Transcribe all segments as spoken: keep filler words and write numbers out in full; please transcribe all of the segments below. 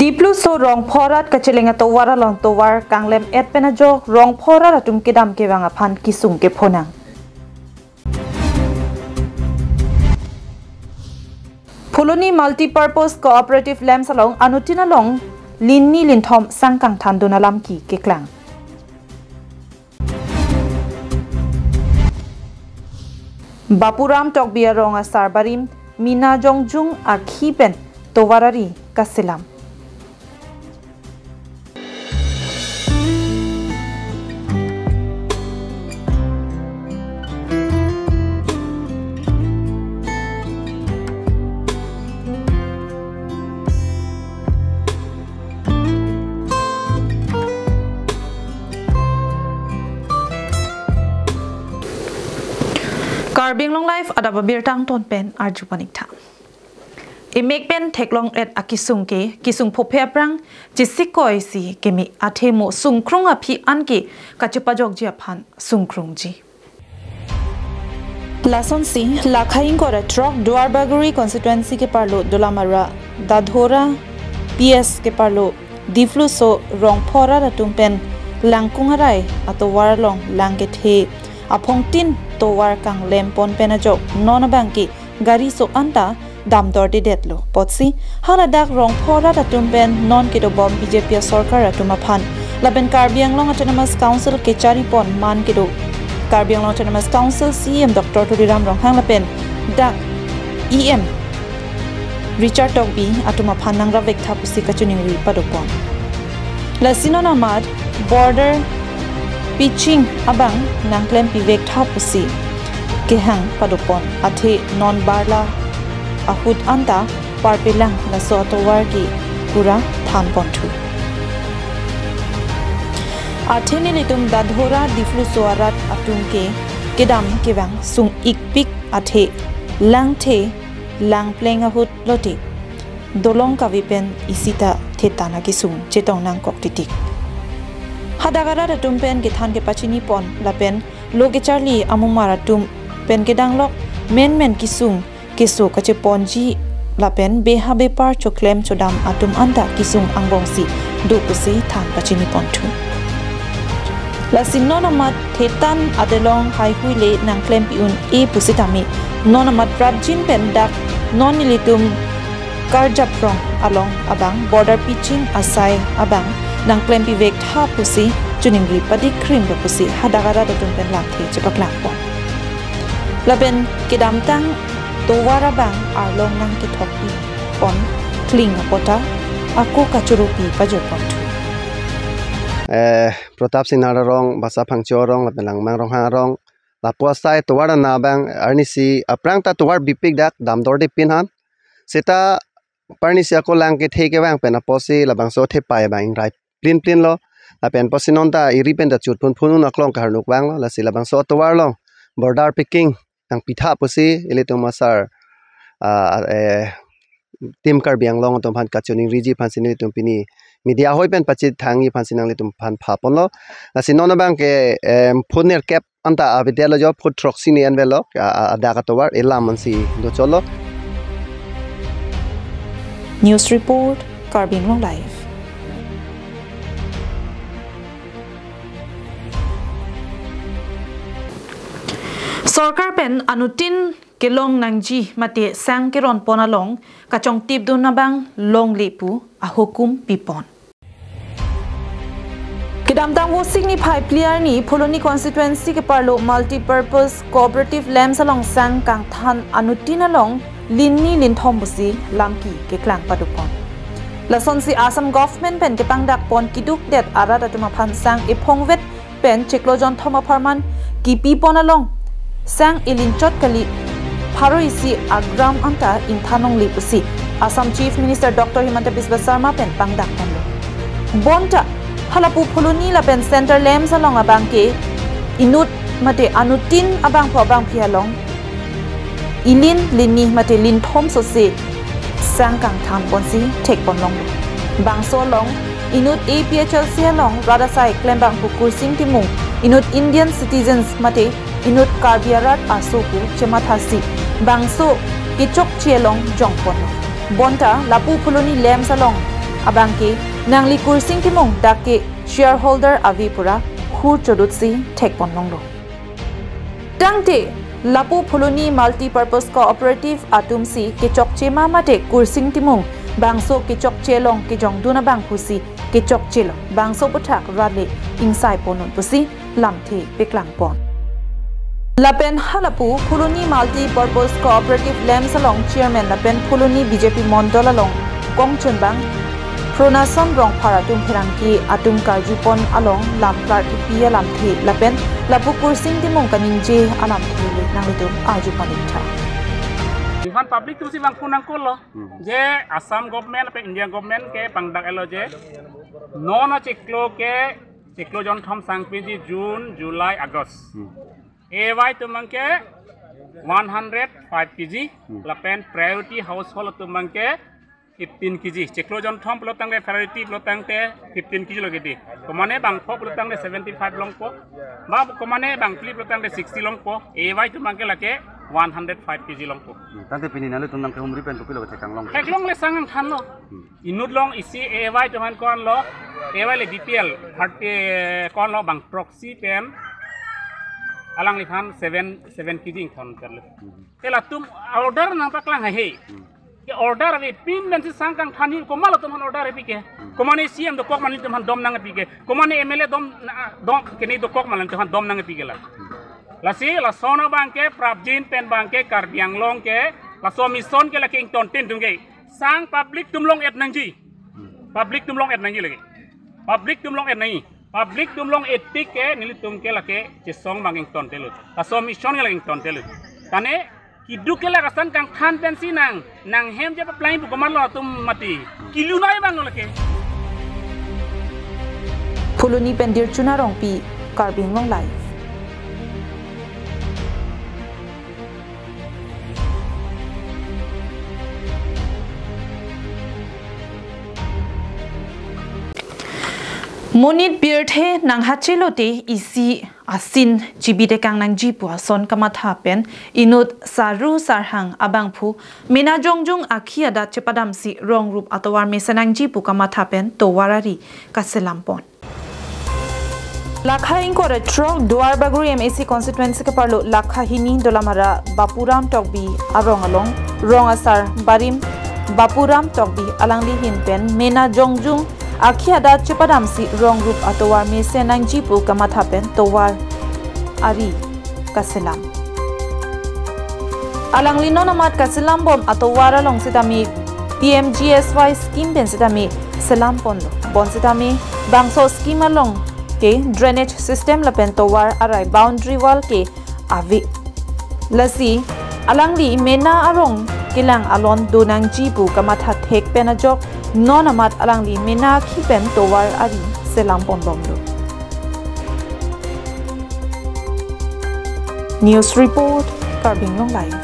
Dipluso Rongpho arat kacheleng atovar along tovar kanglem-et pen ajok Rongpho arat atum kedam kevang aphan kesung kephonang. Phuloni Multipurpose Cooperative Lamps along anuttin along lin ni lin thom sang kangthandun alam ke keklang. Bapuram Tokbi arong asar barim Mina Jongjung akhi pen tovar ari kaselam. Karbi Anglong Live adap abirta angton pen arju paniktha. Emek pen theklong-et akesung ke, kesung phophe aphrang chesikoi si keme, athe mo sungkrung aphi an ke kachepajokji aphan sungkrungji. Lasonsi, lakha ingkoi ra throk Duarbagori constituency keparlo Dolamara Dadhora P S keparlo Dipluso Rongpho arat atum pen Langkung Arai atovar along lang kethe aphongtin tovar kanglem pon pen ajok non abang ke gari so-an ta damdordedetlo. Apotsi haladak Rongpho arat atum pen non kedobom B J P asorkar atum aphan lapen Karbi Anglong Autonomous Council kechari pon man kedo Karbi Anglong Autonomous Council C E M Doctor Tuliram Ronghang lapen dak E M Richard Tokbi atum aphan nangravek tha pusi kachiningri padopon. Lasi non amat border pitching abang nangklempivek tha pusi kehang padopon, athe non barla ahut anta parpelang laso atovar ke pura thanponthu. Athe nelitum Dadhora Dipluso arat atum ke kedam kevang sung-ikpik athe langthe langpleng ahut lote dolong kave pen isi ta thetan akesung chetong nangkok titik. Hadak arat atum pen kethan kepachini pon lapen lo kecharli amumar atum pen kedanglok menmen kesung keso kacheponji lapen beha bepar choklem chodam atum anta kesung angbongsi do pusi than pachini ponthu. Lasi non amat thetan adelong haihui le nangklempi un-e pusitame non amat prapjin pen dak non nelitum Karjaprong along abang border pitching asai abang nangklempivek tha pusi chiningri padikrimlo pusi hadak arat atum pen lamthe chepaklang pon. Lapen kedamtang tovar abang arlong nangkethokpi pon kling apot ta ako kachurupi pajirponthu. Eh, Pratap Singhar arong, Basa Phangcho arong, lapen Langmang Ronghang arong, lapu asai tovar ana abang arnisi aphrang ta tovar bipik dak damdordepin han. Seta parnisi ako lang kethe kevang pen apotsi labangso thepai abang ingrai plin plin lo. Lapen apotsi non ta eri pen ta chut phun phun un aklong kaharnuk vanglo. Lasi labangso atovar along border picking nangpi tha pusi ilitum asar, ah, eh, Team Karbi Anglong atum aphan kachiningriji aphansi nelitum pini media ahoi pen pachethangji aphansi nanglitum aphan phaponlo. Lasi non abang ke, em, phun nerkep anta avedetlo jo, phun throksi ni envelo, a, a, adak atovar elam ansi dochotlo. News report, Karbi Anglong Live. Sorkar pen anuttin kelong nangji mate sang keron pon along kachongtipdun abang longle pu ahukum pipon. Kedamtang Vosik niphai phli arni Phuloni constituency keparlo Multipurpose Cooperative Lamps along sang kangthan anuttin along lin ni lin thom pusi lamki keklang padopon. Lasonsi Assam government pen kepangdak pon kidukdet arat atum aphan sang ephongvet pen chiklo jon thom apharman kipi pon along sang elinchot kali pharo isi agram anta ingthan longle pusi Assam Chief Minister Doctor Himanta Biswa Sarma pen pangdak ponlo. Bonta halapu Phuloni lapen Center Lamps along abang ke inut mate anuttin abangphu abangphi along ilin lin ni mate lin thom sose sang kangthan ponsi thek pon longlo. Bangso along inut A P H L C along rat asai klembangphu Kursing Timung, inut Indian citizens mate inut Karbi arat aso pu chemathasi bangso kechokche along jong ponlo. Bonta lapu Phuloni Lamps along Abangke nangli Kursing Timung dak ke shareholder ave pura hur chodutsi thekpon longlo. Tangte lapu Phuloni Multipurpose Cooperative atumsi kechokche ma mate Kursing Timung bangso kechokche along kejongdun abang pusi kechokchelo, bangso aphuthak rat le ingsai ponnun pusi lamthe paklang pon. Lapen halapu Phuloni Multipurpose Cooperative LAMPS along chairman lapen Phuloni B J P mondol along kongchunbang Pronason Rongphar atum pherangke atum karjupon along lam klar kipi alamthe lapen lapu Kursing Timung kaningje alamthe le nanglitum arju pon-ik tha. Ihan public atumsi bang phone nangkolo. Hmm. Je Assam government lapen India government ke pangdak elo je non achiklo ke chiklo jonthom sangpiji June, July, August. Hmm. A Y atum abangke one hundred five K G, Hmm. lapen priority household atum abangke fifteen K G. Chiklo jonthom pulo tangte priority pulo tangte fifteen K G lo kedi. Komane bangpho pulo tangte seventy-five longpo. Ba komane bangphli pulo tangte sixty longpo. A Y atum abangke lake one hundred five K G longpo. Hmm. Tangte pini nanglitum nangkehumri pen kopilo kachekang long? Theklongle sang nangthanlo. Hmm. Inut along isi A Y atum aphan ko-anlo, A Y le B P L, thirty ko-anlo bang proxy pen alangliphan seven, seven K G ingthan karlo. Hmm. Te latum order nangpaklang haihe. Hmm. Ke order ave pin pensi sang kangthan-i, komat latum aphan order ave pike. Hmm. Komane C M dokok ma nelitum aphan dom nangve pike. Komane M L A dom na, dom kene dokok ma nelitum aphan dom nangve pike la. Hmm. Lasi lason abangke prapjin pen abangke Karbi Anglong ke laso mission ke lake ingtontin atum ke sang public atum along et nangji. Hmm. Public atum along et nangji lake. Public atum along et nangji. Public atum along et tik ke nelitum ke lake chesong abang ingtontelo. Laso mission ke lake ingtontelo. Tangte keduk ke lake sang kangthan pensi nang, nanghem je paplang pu komatlo atum mati. Kelunai abanglo lake. Phuloni pen Dirchuna Rongpi, Karbi Anglong Live. Monit pirthe nanghachelote isi asin chibitekang nangji pu ason kamatha pen inut Saru Sarhang abangphu Mena Jongjung akhi adat chepadamsi rong rup atovar mesen nangji pu kamatha pen tovar ari kaselam pon. Lakha ingkoi ra throk Duar Bagori M A C constituency keparlo Lakha hini Dolamara Bapuram Tokbi arong along rong asar barim Bapuram Tokbi alangli ahin pen Mena Jongjung akhi adat chepadamsi rong rup atovar mesen nangji pu kamatha pen tovar ari kaselam. Alangli non amat kaselam bom atovar along sitame P M G S Y scheme pen sitame selam ponlo. Bonsitame bangso scheme along ke drainage system lapen tovar arai boundary wall ke ave. Lasi alangli Mena arong kelang alon do nangji pu kamatha thek pen ajok non amat alangli Mena akhi pen tovar ari selam pon bomlo. News report, Karbi Anglong Live.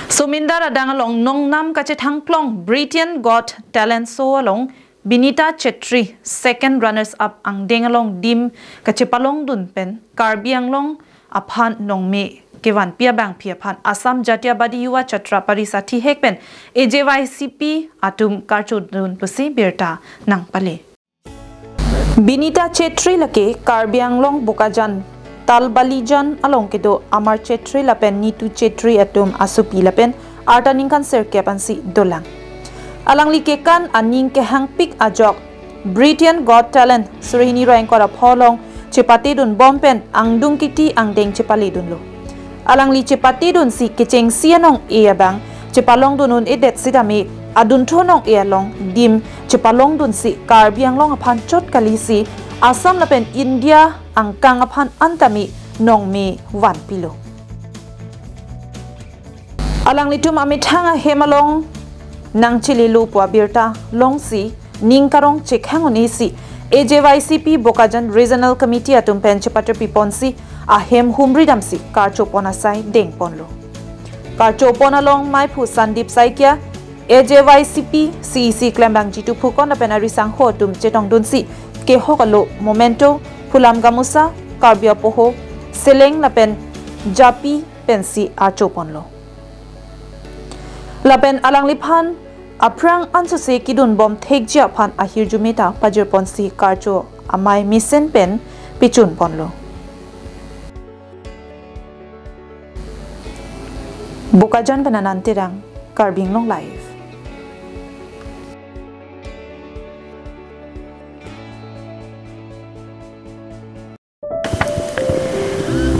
Somindar adang along nongnam kachethangklong Britain's Got Talent show along Binita Chetri second runners up angdeng along dim kachepalongdun pen Karbi Anglong aphan nongme kevanpi abangpi aphan Assam Jatiyabadi Yuva Chatra Parishad athihek pen A J Y C P atum karchodun pusi birta nangpale. Binita Chetri lake Karbi Anglong Bokajan Talbalijan along kedo Amar Chetri lapen Nitu Chetri atum asopi lapen arta ningkan sirkep ansi dolang. Alangli kekan aning kehangpik ajok Britain's Got Talent suri hini ra ingkoi ra pho along chepatedun bom pen angdung kiti angdeng chepaledunlo. Alangli chepatedunsi kechengsi anong-e abang chepalongdun un-edet sitame adunthu anong-e along dim chepalongdunsi Karbi Anglong aphan chot kalisi Assam lapen India angkang aphan antame nongme vanpilo. Alanglitum amethang ahem along nangchelelo pu abirta longsi ning karong chekhang un-esi A J Y C P Bokajan Regional Committee atum pen chepaterpi ponsi ahem humri damsi karcho pon asai deng ponlo. Karcho pon along maiphu Sandip Saikia, A J Y C P C E C klembang Jitu Phukan lapen arisangho atum chetongdunsi kehok alo, memento, phulam gamusa, Karbi apoho, seleng lapen japi pensi archo ponlo. Lapen alangliphan aphrang ansose kedun bom thekji aphan ahirjume ta pajirponsi karcho amei mesen pen pechun ponlo. Bokajan pen Anand Terang, Karbi Anglong Live.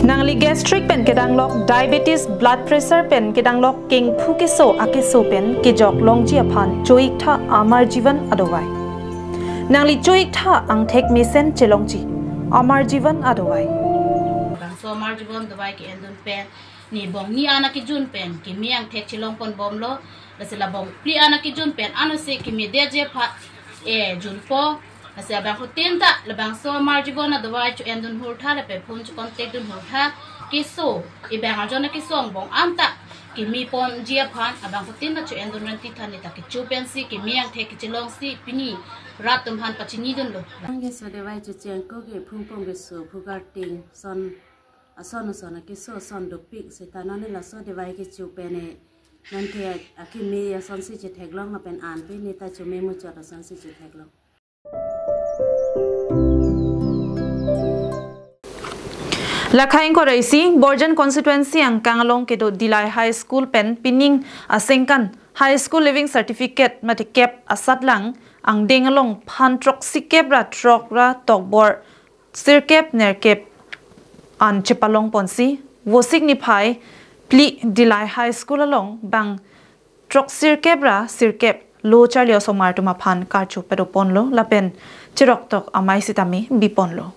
Nangli gastric pen kedanglok, diabetes, blood pressure pen kedanglok, kengphu keso akeso pen kejok longji aphan cho-iktha Amar Jeevan adovai. Nangli cho-iktha angthek mesen chelongji Amar Jeevan adovai. Bangso Amar Jeevan dovai ke-endun pen ni bong ni ana kejun pen keme angthek chelong pon bomlo, lasi la bong phli ana kejun pen anose keme detji aphan ejunpo. Lasi abangphutin ta labangso Amar Jeevan adovai cho-endun hurtha lapen phone cho-contact dun hurtha. Keso, ebang arjon keso angbong anta keme ponji aphan abangphutin ta cho-endun renti than ni ta kecho pensi keme angthek kechelongsi pini rat atum aphan pachinidunlo. Bang keso dovai cho chengko ke phung pong keso, phu karting, son ason ason akeso ason dopik seta non ne laso dovai kecho pen ne nonke akeme asonsi chetheklong lapen an pe ne ta chome muchot asonsi chetheklong. Lakha ingkoi ra isi, Borjan constituency angkang along kedo Dillai High School pen pining asengkan High School Leaving Certificate mate kep asatlang angdeng along phan throksi kep ra throk ra tokbor sirkep nerkep an chepalong ponsi, Vosik niphai phli Dillai High School along bang throksirkep ra sirkep lo charli osomar atum aphan karcho pado ponlo lapen cheroktok amei sitame bi ponlo.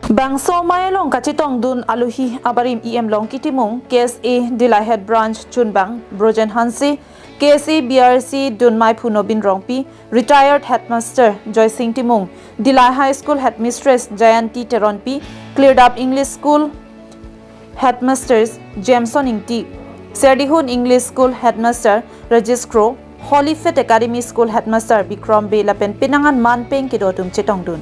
Bangso amei along kachetongdun aluhi abarim E M Longki Timung, K S A Dillai Head Branch chunbang Brojen Hanse, K S A B R C dunmeiphu Nobin Rongpi, retired headmaster Joysing Timung, Dillai High School headmistress Jayanti Teronpi, Klirdap English School headmasters Jameson Ingti, Serdihun English School headmaster Rajesh Kro, Holy Faith Academy School headmaster Bikram Bey lapen pinangan manpeng kedo atum chetongdun.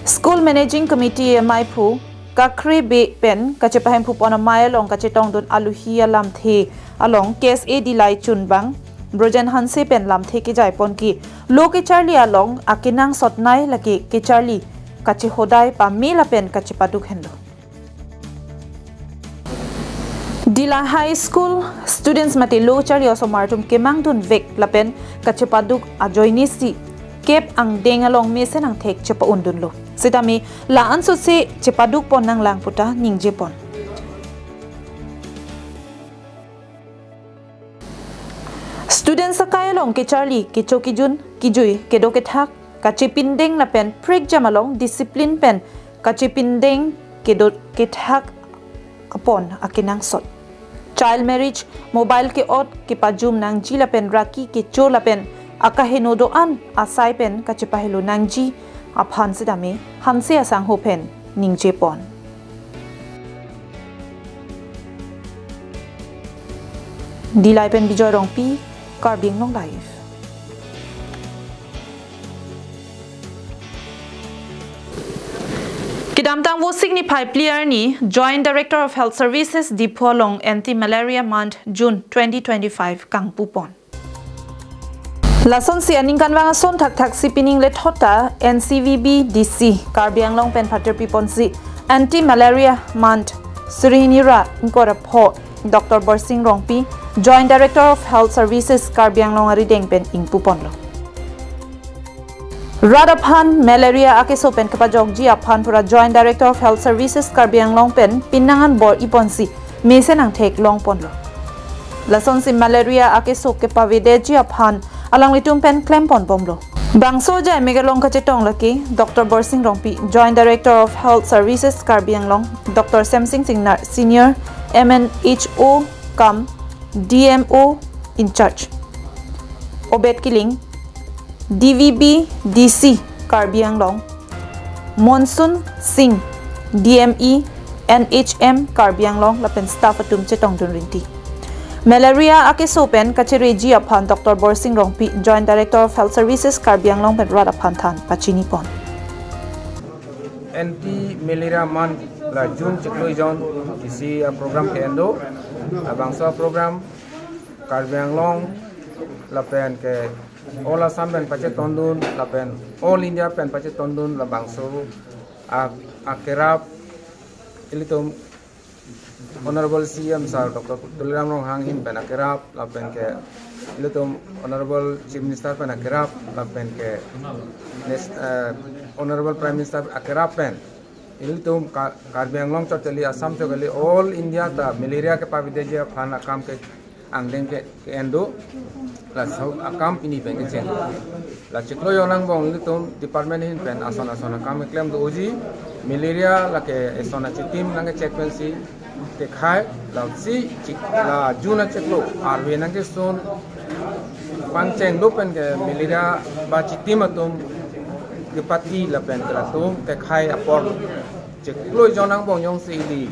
School Managing Committee ameiphu Kakre Bey pen kachepahemphu pon amei along kachetongdun aluhi alamthe along K S A Dillai chunbang Brojen Hanse pen lamthe kejai ponke lo kecharli along akenangsotnei lake kecharli kachehodai pame lapen kachepaduk henlo. Dillai High School students mate lo charli osomar atum kemangdun vek lapen kachepaduk ajoine si kep angdeng along mesen angthek chepa-undunlo. Sitame la-ansose chepaduk pon nanglang puta ningje pon. Students akai along kecharli, kecho kejun, kejui, kedo kethak, kachepindeng lapen prekjam along discipline pen kachepindeng kedo kethak apon akenangsot. Child marriage, mobile ke-ot kepajum nangji lapen raki kecho lapen akaheno do-an asai pen kachepahelo nangji aphan sitame Hanse asangho pen ningje pon. Dillai pen Bijoy Rongpi, Karbi Anglong Live. Kedamtang Vosik niphai phli arni Joint Director of Health Services Diphu along Anti Malaria Month June twenty twenty-five kangpu pon. Lasonsi aningkanvang ason thakthaksi pining lethot ta N C V B D C Karbi Anglong pen phaterpi ponsi Anti Malaria Month suri hini ra ingkoi ra pho Doctor Borsing Rongpi, Joint Director of Health Services Karbi Anglong arideng pen ingpu ponlo. Rat aphan malaria akeso pen kepajokji aphan pura Joint Director of Health Services Karbi Anglong pen pinangan bor-i ponsi mesen angthek long ponlo. Lasonsi malaria akeso kepavedetji aphan alanglitum pen klem pon bomlo. Bangso ajai mega long kachetong lake Doctor Borsing Rongpi, Joint Director of Health Services Karbi Anglong, Doctor Semsing Singnar, Senior M N H O cum D M O in charge, Obed Killing, D V B D C Karbi Anglong, Monsoon Singh, D M E, N H M Karbi Anglong lapen staff atum chetongdun rinti. Malaria akeso pen kachereji aphan Doctor Borsing Rongpi, Joint Director of Health Services Karbi Anglong pen rat aphan than pachini pon. Anti Malaria Month la June chiklo jon isi a program ke-en do. Labangso a program Karbi Anglong lapen ke all Assam pen pachetondun lapen all India pen pachetondun labangso a- akerap ilitum Honorable C M Sir Doctor Tuliram Ronghang ahin pen akerap lapen ke ilitum Honorable Chief Minister pen akerap lapen ke nes- eh, Honorable Prime Minister akerap pen ilitum Ka- Karbi Anglong chot kali, Assam chot kali, all India ta malaria kepavedetji aphan akam ke angdeng ke ke-en do, laso akam pini pen kecheng. La chiklo jon angbong ilitum department ahin pen ason ason akam keklem doji, malaria lake eson achitim nangkechek pensi kekhai, lasi chik- la June achiklo arve nangkesun pangcheng do pen ke malaria ba chitim atum kepati lapen ke latum kekhai apor chiklo jon angbong jongsi ili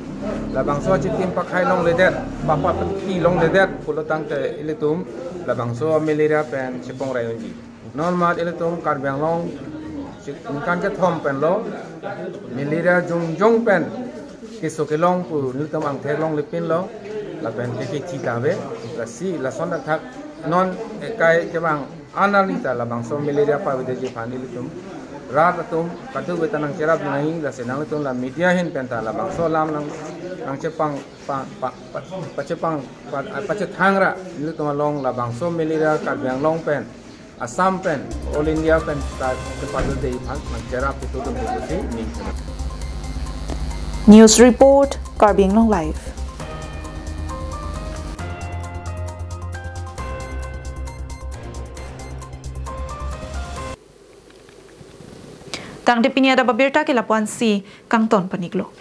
labangso achitim pakhai longledet, papapati longledet pulo tangte ilitum labangso malaria pen chepong rayunji. Non mat ilitum Karbi Anglong chik- ningkan kethom pen lo malaria jongjong pen keso kelong pu nelitum angthek longlepin lo, lapen ke kethi ta ave, lasi lason athak non ekai kevang an arni ta labangso malaria pavedetji aphan ilitum rat atum kadokave ta nangcherap nangji, lasi nanglitum la media ahin pen ta labangso alam nang nangchepang pa- pa- pa- pachepang pa- pachethangrat nelitum along labangso malaria Karbi Anglong pen Assam pen all India pen ta kepavedetji aphan nangcherap itu tum pusi ning. News Report, Karbi Anglong Live. Tangte pini adap abirta ke lapu-ansi kangton pon-iklo.